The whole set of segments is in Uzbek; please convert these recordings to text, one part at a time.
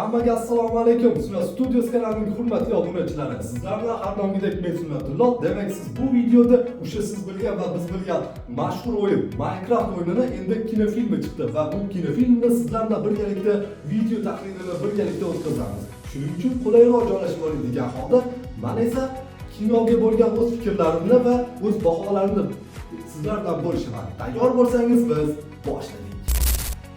Hammaga assalomu alaykum. Sunnat Studios kanalining hurmatli obunachilari. Sizlar bilan har doimgidek men Sunnatullo. Demak, siz bu videoda o'sha siz bilgan va biz bilgan mashhur o'yin Minecraft o'yinini endi kinofilmi chiqdi va bu kinofilmni sizlar bilan birgalikda video tahlilini birgalikda o'tkazamiz. Shuning uchun qulayroq joylashib oling degan holda, men esa kinoga bo'lgan o'z fikrlarimni va o'z baholarimni sizlar bilan bo'lishaman. Tayyor bo'lsangiz, biz boshladik.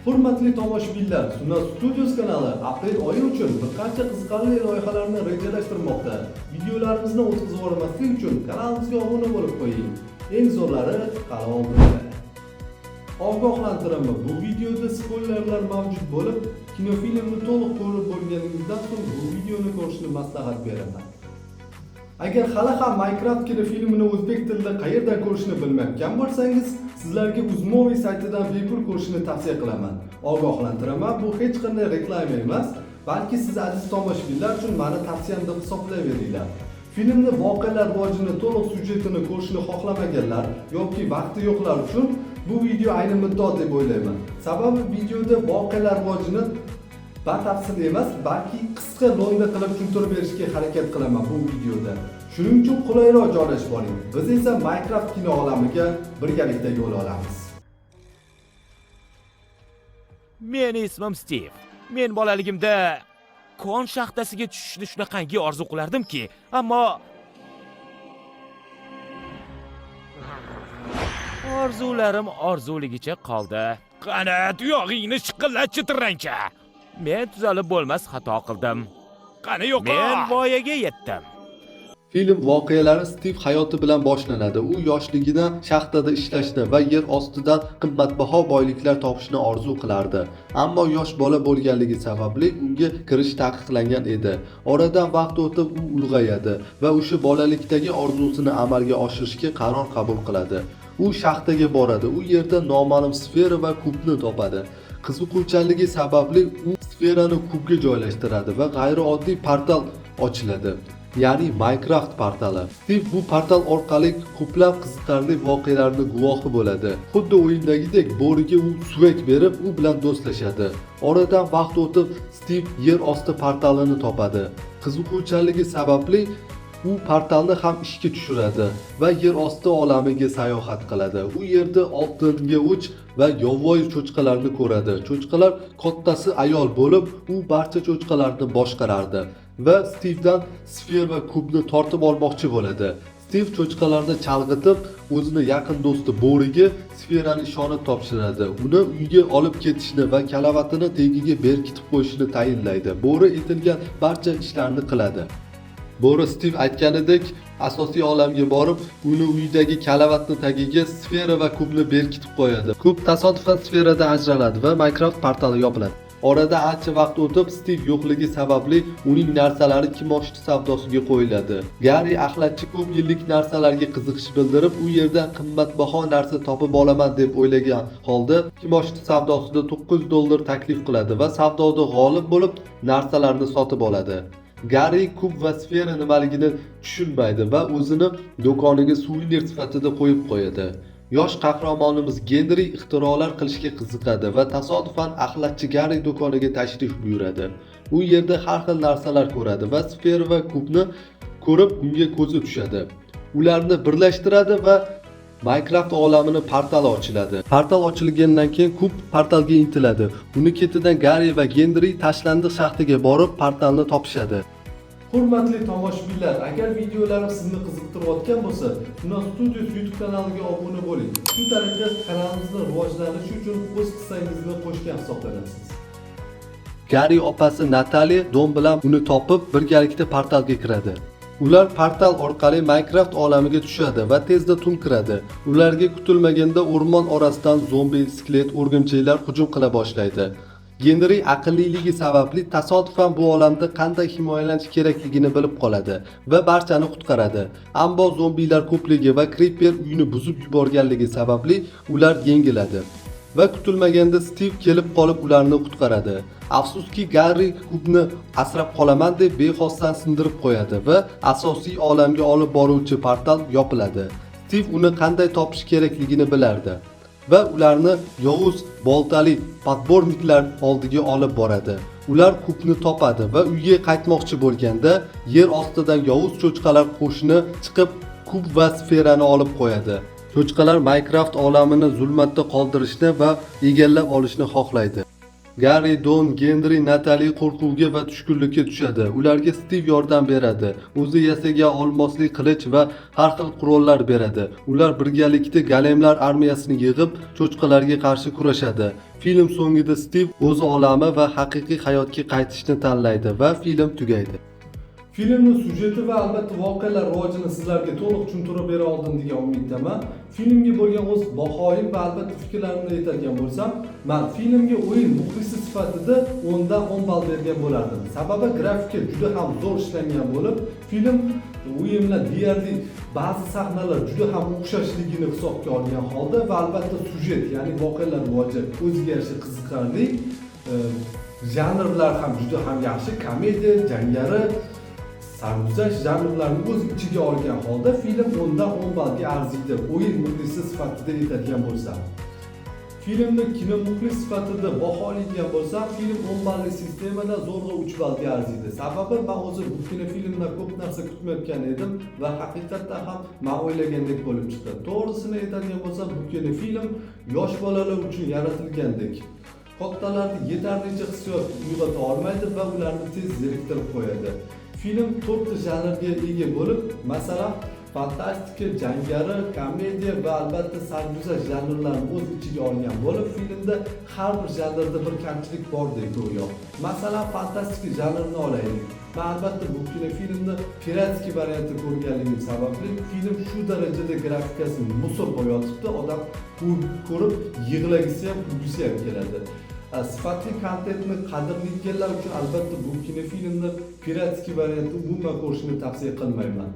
Hurmatli tomoshabinlar, Sunnat Studios kanali aprel oyi uchun bir qancha qiziqarli loyihalarni rejalashtirmoqda. Videolarimizni o'tkazib yubormaslik uchun kanalimizga obuna bo'lib qo'ying. Eng zo'rlari hali oldinda. Ogohlantiraman, bu videoda spoilerlar mavjud bo'lib, kinofilmni to'liq ko'rib bo'lganingizdan so'ng bu videoni ko'rishni maslahat beraman. Agar hali ham Minecraft kinofilmini o'zbek tilida qayerdan ko'rishni bilmayotgan bo'lsangiz, sizlarga Uzmovie saytidan bepul ko'rishni tavsiya qilaman. Ogohlantiraman, bu hech qanday reklama emas, balki siz aziz tomoshabinlar uchun mani tavsiyam deb hisoblayveringlar. Filmni voqealar rivojini, to'liq syujetini ko'rishni xohlamaganlar yoki vaqti yo'qlar uchun bu video ayni muddao deb o'ylayman. Sababi videoda voqealar rivojini batafsil emas, balki qisqa lo'nda qilib tushuntirib berishga harakat qilaman bu videoda. Shuning uchun qulayroq joylashib oling. Biz esa Minecraft kino olamiga birgalikda yo'l olamiz. Meni ismim Stiv. Men bolaligimda kon shaxtasiga tushishni shunaqangi orzu qilardimki, ammo orzularim orzuligicha qoldi. Qani, tuyog'ingni shiqillatchi tirrancha. Men tuzalib bo'lmas xato qildim. Qani yo'q. Men voyaga yetdim. Film voqealari Stiv hayoti bilan boshlanadi. U yoshligidan shaxtada ishlashni va yer ostidan qimmatbaho boyliklar topishni orzu qilardi. Ammo yosh bola bo'lganligi sababli unga kirish taqiqlangan edi. Oradan vaqt o'tib u ulg'ayadi va o'sha bolalikdagi orzusini amalga oshirishga qaror qabul qiladi. U shaxtaga boradi. U yerda noma'lum sfera va kubni topadi. Qiziquvchanligi sababli u sferani kubga joylashtiradi va g'ayrioddiy portal ochiladi. Ya'ni Minecraft portali. Steve bu portal orqali ko'plab qiziqarli voqealarni guvohi bo'ladi. Xuddi o'yindagidek bo'riga u suvak berib, u bilan do'stlashadi. Oradan vaqt o'tib Steve yer osti portalini topadi. Qiziquvchanligi sababli u portalni ham ishga tushiradi va yer osti olamiga sayohat qiladi. U yerda oltinga o'ch va yovvoyi cho'chqalarni ko'radi. Cho'chqalar kattasi ayol bo'lib, u barcha cho'chqalarni boshqarardi va Stevedan sfera va kubni tortib olmoqchi bo'ladi. Steve cho'chqalarni chalg'itib, o'zini yaqin do'sti bo'riga sferani ishonib topshiradi. Uni uyga olib ketishni va kalavatini tagiga berkitib qo'yishni tayinlaydi. Bo'ri aytilgan barcha ishlarni qiladi. Bo'ri Steve aytganidek asosiy olamga borib, uni uyidagi kalavatni tagiga sfera va kubni berkitib qo'yadi. Kub tasodifan sferadan ajraladi va Minecraft portali yopiladi. Orada ancha vaqt o'tib, Steve yo'qligi sababli uning narsalari kimoshdi savdosiga qo'yiladi. Garri axlatchi ko'p yillik narsalarga qiziqish bildirib, u yerdan qimmatbaho narsa topib olaman deb o'ylagan holda kimoshdi savdosida $9 taklif qiladi va savdoda g'olib bo'lib narsalarni sotib oladi. Garri kub va sfera nimaligini tushunmaydi va o'zini do'koniga suvenir sifatida qo'yib qo'yadi. Yosh qahramonimiz Genri ixtirolar qilishga qiziqadi va tasodifan axlatchi Garri do'koniga tashrif buyuradi. U yerda har xil narsalar ko'radi va sfera va kubni ko'rib unga ko'zi tushadi. Ularni birlashtiradi va Minecraft olamini portali ochiladi. Portal ochilgandan keyin kub portalga intiladi. Uni ketidan Garri va Genri tashlandiq shaxtaga borib portalni topishadi. Hurmatli tomoshabinlar, agar videolarim sizni qiziqtirayotgan bo'lsa, Sunnat Studios YouTube kanaliga obuna bo'ling. Shu tariqa kanalimizni rivojlanishi uchun o'z hissangizni qo'shgan hisoblanasiz. Garri opasi Natali Dom bilan uni topib, birgalikda portalga kiradi. Ular portal orqali Minecraft olamiga tushadi va tezda tun kiradi. Ularga kutilmaganda o'rmon orasidan zombi, skelet, o'rgimchaklar hujum qila boshlaydi. Genri aqlliligi sababli tasodifan bu olamda qanday himoyalanish kerakligini bilib qoladi va barchani qutqaradi. Ammo zombilar ko'pligi va Creeper uyni buzib yuborganligi sababli ular yengiladi. Va kutilmaganda Steve kelib qolib ularni qutqaradi. Afsuski, Garri kubni asrab qolaman deb bexosdan sindirib qo'yadi va asosiy olamga olib boruvchi portal yopiladi. Steve uni qanday topish kerakligini bilardi va ularni yovuz boltali подборникlar oldiga olib boradi. Ular kubni topadi va uyga qaytmoqchi bo'lganda yer ostidan yovuz cho'chqalar qo'shini chiqib kub va sferani olib qo'yadi. Cho'chqalar Minecraft olamini zulmatda qoldirishni va egallab olishni xohlaydi. Garri, Don, Genri, Natali qo'rquvga va tushkunlikka tushadi. Ularga Stiv yordam beradi. O'zi yasagan olmosli qilich va har xil qurollar beradi. Ular birgalikda golemlar armiyasini yig'ib, cho'chqalarga qarshi kurashadi. Film so'ngida Stiv o'z olami va haqiqiy hayotga qaytishni tanlaydi va film tugaydi. Filmning syujeti va albatta voqealar rivojini sizlarga to'liq tushuntirib bera oldim degan umiddaman. Filmga bo'lgan o'z bahoyim va albatta fikrlarimni aytadigan bo'lsam, man filmga o'yin muxlisi sifatida 10 dan 10 ball bergan bo'lardim. Sababi grafika juda ham zo'r ishlangan bo'lib, film o'yin bilan deyarli ba'zi sahnalar juda ham o'xshashligini hisobga olgan holda va albatta syujet, ya'ni voqealar rivoji o'ziga yarasha qiziqarli, janrlar ham juda ham yaxshi, komediya, jangari, sarguzasht janrlarini o'z ichiga olgan holda film 10 dan 10 ballga arziydi. O'yin muxlisi sifatida aytadigan bo'lsam. Filmni kino muxlis sifatida baholaydigan bo'lsam, film 10 balli sistemada zo'rg'a 3 ballga arziydi. Sababi men o'zi bu kinofilmdan ko'p narsa kutmayotgan edim va haqiqatdan ham men o'ylagandek bo'lib chiqdi. To'g'risini aytadigan bo'lsam, bu kinofilm yosh bolalar uchun yaratilgandek. Kattalarni yetarlicha hissiyot uyg'ota olmaydi va ularni tez zeriktirib qo'yadi. Film 4 ta janrga ega bo'lib, masalan, fantastika, jangari, komediya va albatta sarguzasht janrlarini o'z ichiga olgan bo'lib, filmda har bir janrda bir kamchilik bordek go'yo. Masalan, fantastika janrini olaylik. Men albatta bu kinofilmni piratskiy variantda ko'rganligim sababli film shu darajada grafikasi musor bo'yotibdi, odam ko'rib yig'lagisi ham, kulgisi ham keladi. Sifatli kontentni qadrlaydiganlar uchun albatta bu kinofilmni piratskiy variantda umuman ko'rishni tavsiya qilmayman.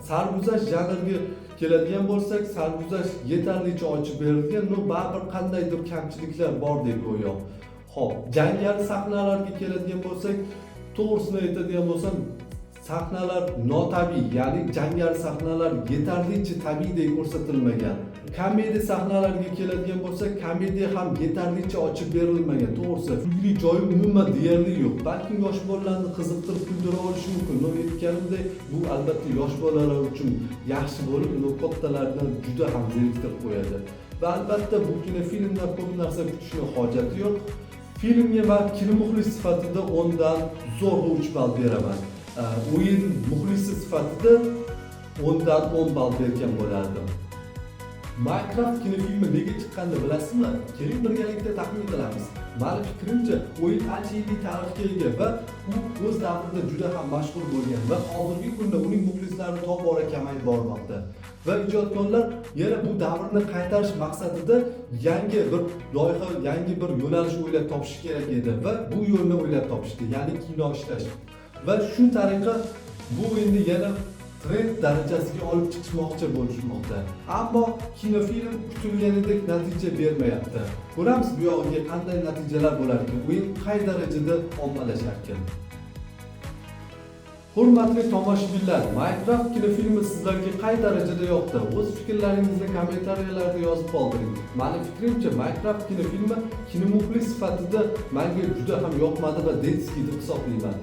Sarguzasht janriga keladigan bo'lsak, sarguzasht yetarlicha ochib berilgan, no baribir qandaydir kamchiliklar bordek go'yo. Xo'p, jangari sahnalarga keladigan bo'lsak, to'g'risini aytadigan bo'lsam, sahnalar notabiiy, ya'ni jangari sahnalar yetarlicha tabiiydek ko'rsatilmagan. Komediya sahnalariga keladigan bo'lsak, komediya ham yetarlicha ochib berilmagan. To'g'risi, kulgili joyi umuman deyarli yo'q. Balkim yosh bolalarni qiziqtirib kuldira olishi mumkin. No aytganimdek, bu albatta yosh bolalar uchun yaxshi bo'lib, no kattalarni juda ham zeriktirib qo'yadi. Va albatta bu kinofilmdan ko'p narsa kutishning hojati yo'q. Filmga man kino muxlis sifatida 10 dan zo'rg'a 3 ball beraman. O'yin muxlisi sifatida 10 dan 10 ball bergan bo'lardim. Minecraft kinofilmi nega chiqqanini bilasizmi? Keling birgalikda taxmin qilamiz. Mani fikrimcha, o'yin ancha yillik tarixga ega va u o'z davrida juda ham mashhur bo'lgan va hozirgi kunda uning muxlislari tobora kamayib bormoqda. Va ijodkorlar yana bu davrni qaytarish maqsadida yangi bir loyiha, yangi bir yo'nalish o'ylab topish kerak edi va bu yo'lni o'ylab topishdi, ya'ni kino ishlash. Va shu tariqa bu o'yinni yana trend darajasiga olib chiqishmoqchi bo'lishmoqda. Ammo kinofilm kutilganidek natija bermayapti. Ko'ramiz bu yog'iga qanday natijalar bo'lar ekan, o'yin qay darajada ommalashar ekan. Hurmatli tomoshabinlar, Minecraft kinofilmi sizlarga qay darajada yoqdi? O'z fikrlaringizni kommentariyalarda yozib qoldiring. Mani fikrimcha, Minecraft kinofilmi kino muxlis sifatida menga juda ham yoqmadi va detskiy deb hisoblayman.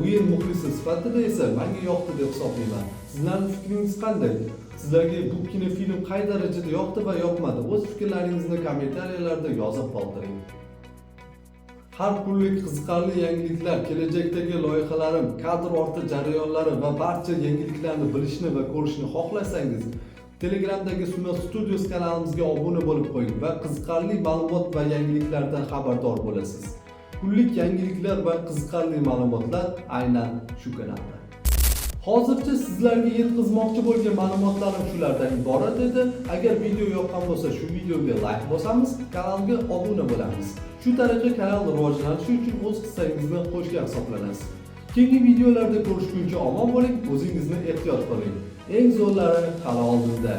O'yin muxlisi sifatida esa menga yoqdi deb hisoblayman. Sizlarning fikringiz qanday? Sizlarga bu kinofilm qay darajada yoqdi va yoqmadi? O'z fikrlaringizni kommentariyalarda yozib qoldiring. Har kunlik qiziqarli yangiliklar, kelajakdagi loyihalarim, kadr orti jarayonlari va barcha yangiliklarni bilishni va ko'rishni xohlasangiz, Telegramdagi Suno Studios kanalimizga obuna bo'lib qo'ying va qiziqarli ma'lumot va yangiliklardan xabardor bo'lasiz. Kunlik yangiliklar va qiziqarli ma'lumotlar aynan shu kanalda. Hozircha sizlarga yetkazmoqchi bo'lgan ma'lumotlarim shulardan iborat edi. Agar video yoqqan bo'lsa, shu videoga like bosamiz, kanalga obuna bo'lamiz. Shu tariqa kanal rivojlanishi uchun o'z hissangizni qo'shgan hisoblanasiz. Keyingi videolarda ko'rishguncha omon bo'ling, o'zingizni ehtiyot qiling. Eng zo'rlari hali oldinda.